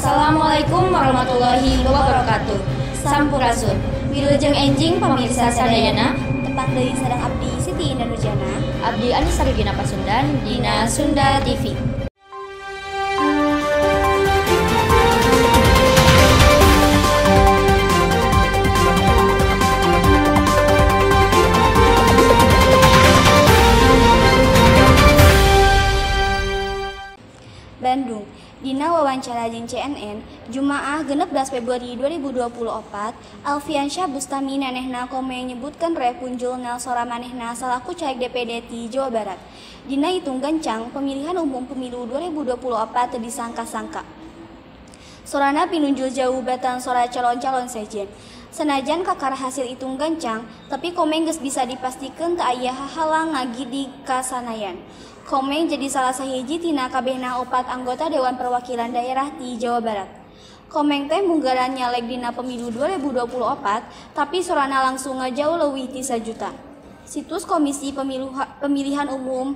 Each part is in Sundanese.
Assalamualaikum warahmatullahi wabarakatuh. Sampurasun. Wilujeng enjing pamirsa sadayana. Tepang deui sareng abdi Siti Indah Nurjana. Abdi Anissa Regina Pasundan dina Sunda TV. Bandung. Dina wawancara jeung CNN, Jumaah 16 Februari 2024, Alfiansyah Bustami nenehna Komeng nyebutkeun rek punjul nel sora manehna salaku caleg DPD ti Jawa Barat. Dina hitung gancang, pemilihan umum pemilu 2024 teu disangka-sangka. Sorana pinunjul jauh batan sora calon-calon sejen. Senajan kakara hasil hitung gancang, tapi Komeng geus bisa dipastikeun teu aya hahalang ngagidig ka Sanayan. Komeng jadi salah sahiji tina kabehna 4 anggota Dewan Perwakilan Daerah di Jawa Barat. Komeng teh munggaran nyaleg dina pemilu 2024, tapi sorana langsung ngajauh leuwih ti 1 juta. Situs Komisi Pemilihan Umum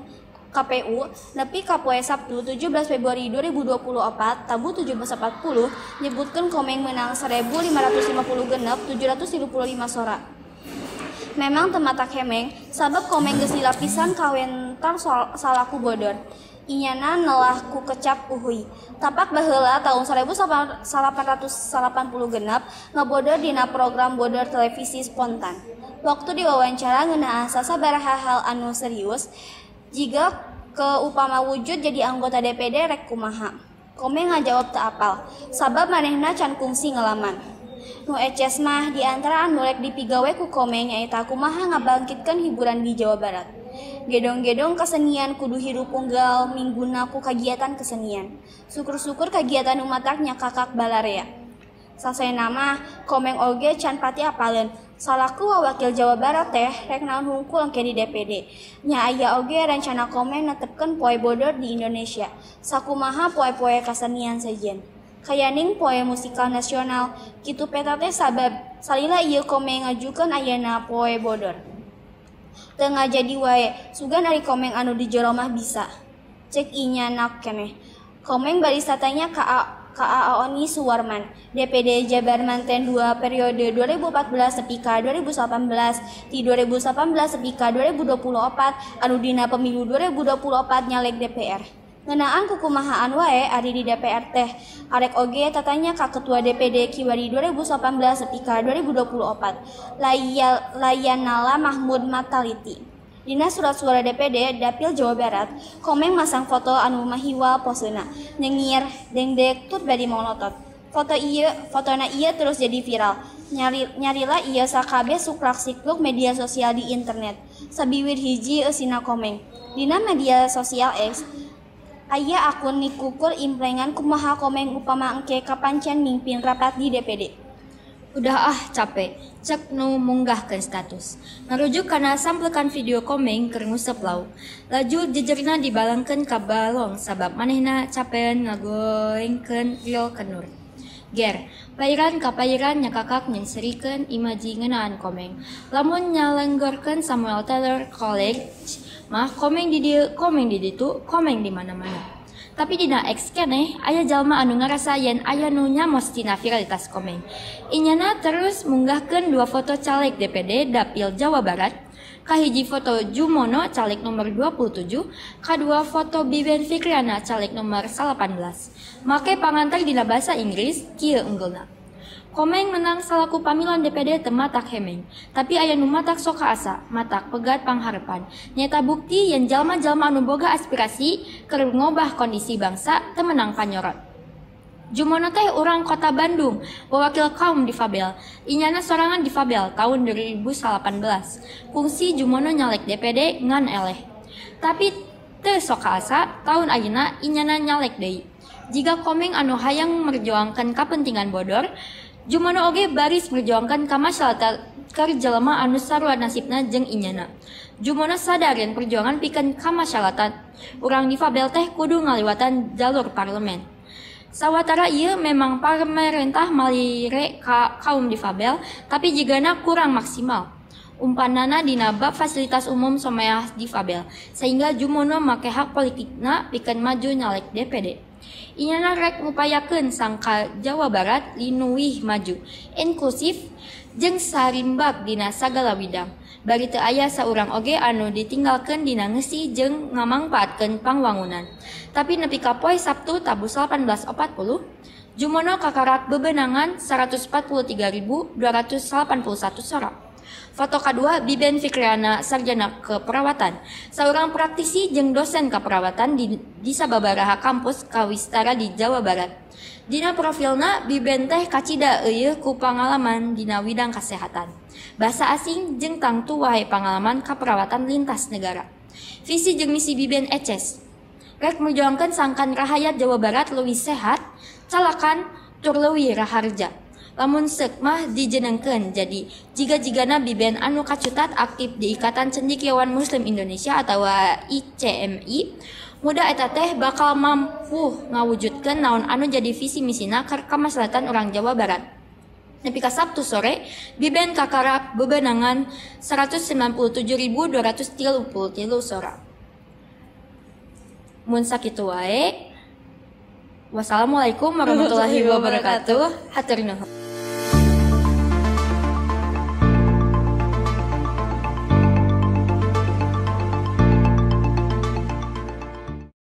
KPU nepi ka poe Sabtu 17 Februari 2024 tabuh 17.40 nyebutkeun Komeng menang 1.556,735 sora. Memang teu matak hemeng, sabab Komeng geus dilapisan kawentar salaku bodor. Inyana nelah ku kecap uhuy. Tapak baheula taun 1886 ngabodor dina program bodor televisi spontan. Waktu diwawancara ngeunaan sasabaraha hal anu serius, jiga keupama wujud jadi anggota DPD rek kumaha. Komeng ngajawab teu apal, sabab manehna can kungsi ngalaman. Nu eces mah di antara anu rek dipigawe ku Komeng nyaeta kumaha ngabangkitkeun hiburan di Jawa Barat. Gedong-gedong kesenian kudu hirup unggal mingguna ku kagiatan kesenian. Syukur-syukur kagiatan nu matak nyakakak balarea. Sasena mah Komeng oge can pati apaleun. Salaku wawakil Jawa Barat teh rek naon hungkul engke di DPD. Nya aya oge rencana Komeng netepkeun poe bodor di Indonesia. Sakumaha poe-poe kasenian sejen. Kayaning poe musikal nasional, kitu peta teh sabab salila ieu Komeng ngajukeun ayana poe bodor. Teu ngajadi wae, sugan ari Komeng anu di jero mah bisa. Cek inyana keneh. Komeng baris tatanya ka A. Oni Suwarman, DPD Jabar manten 2 periode 2014 tepi ka 2018, ti 2018 tepi ka 2024, anu dina pemilu 2024 nyaleg DPR. Ngeunaan kukumahaan wae ari di DPR teh, arek oge tatanya ka Ketua DPD kiwari 2018 tepi ka 2024, Layanala Mahmud Mataliti. Dina surat suara DPD Dapil Jawa Barat, Komeng masang foto anu mahiwal posena, nyengir, dengdek, tur bari molotot. Fotona ieu terus jadi viral. Nyarila ieu sakabeh sukrak sikluk media sosial di internet. Sabiwir hiji eusina Komeng. Dina media sosial X, aya akun nikukur implengan kumaha Komeng upama engke kapancen mimpin rapat di DPD. Udah ah capek, cek nu munggahkeun status. Ngarujuk kana samplekan video Komeng keur nguseup lauk. Laju jejerna dibalangkeun ka balong sabab manehna capean ngagorengkeun ril kenur. Ger, pairan ka pairan nyakakak nyenserikeun imaji ngeunaan Komeng. Lamun nyalenggorkeun Samuel Taylor College mah Komeng di dieu, Komeng di ditu, Komeng di mana-mana. Tapi dina X keneh aya jalma anu ngarasa yen aya nu nyamos tina viralitas Komeng. Inyana terus munggahkeun 2 foto caleg DPD Dapil Jawa Barat, kahiji foto Jumono caleg nomor 27, kadua foto Biben Fikriana caleg nomor 18. Make pangantar dina bahasa Inggris kieu unggulna. Komeng menang salaku pamilon DPD teu matak hemeng, tapi aya nu matak sok asa, matak pegat pangharepan. Nyata bukti yen jalma-jalma anu boga aspirasi keur ngobah kondisi bangsa teu menang panyorot. Jumono teh urang kota Bandung, wawakil kaum difabel. Inyana sorangan difabel tahun 2018. Kungsi Jumono nyalek DPD ngan eleh. Tapi teu sok asa tahun ayeuna inyana nyalek deui. Jiga Komeng anu hayang merjuangkan kapentingan bodor, Jumono oge baris merjuangkan kamasyarakat keur jelema anu sarua nasibna jeung inyana. Jumono sadar yen perjuangan pikeun kamasyaratan urang difabel teh kudu ngaliwatan jalur parlemen. Sawatara ieu memang pamarentah malire ka kaum difabel, tapi jigana kurang maksimal. Umpanana dina bab fasilitas umum someah difabel, sehingga Jumono make hak politikna pikeun maju nyalek DPD. Inyana rek ngupayakeun sangkan Jawa Barat linuwih maju, inklusif, jeung sarimbak dina sagala widang. Bari teu aya saurang oge anu ditinggalkeun dina ngeusi jeung ngamangpaatkeun pangwangunan. Tapi nepi ka poe Sabtu tabuh 18.40, Jumono kakarak bebenangan 143.281 sora. Foto kadua Biben Fikriana, sarjana keperawatan, saurang praktisi jeung dosen keperawatan di sababaraha kampus kawistara di Jawa Barat. Dina profilna Biben teh kacida eueuh ku pangalaman dina widang kasehatan, bahasa asing jeung tangtu wae pangalaman kaperawatan lintas negara. Visi jeung misi Biben eces. Rek merjuangkeun sangkan rahayat Jawa Barat leuwih sehat, calakan tur leuwih raharja. Lamun seuk mah dijenengkeun jadi jiga-jigana Biben anu kacutat aktif di Ikatan Cendekiawan Muslim Indonesia atawa ICMI, muda eta teh bakal mampu ngawujudkeun naon anu jadi visi misina keur kamaslahatan urang Jawa Barat. Nepi ka Sabtu sore, Biben kakarak bebenangan 197.233 sora. Mun sakitu wae. Wassalamualaikum warahmatullahi wabarakatuh. Hatur nuhun.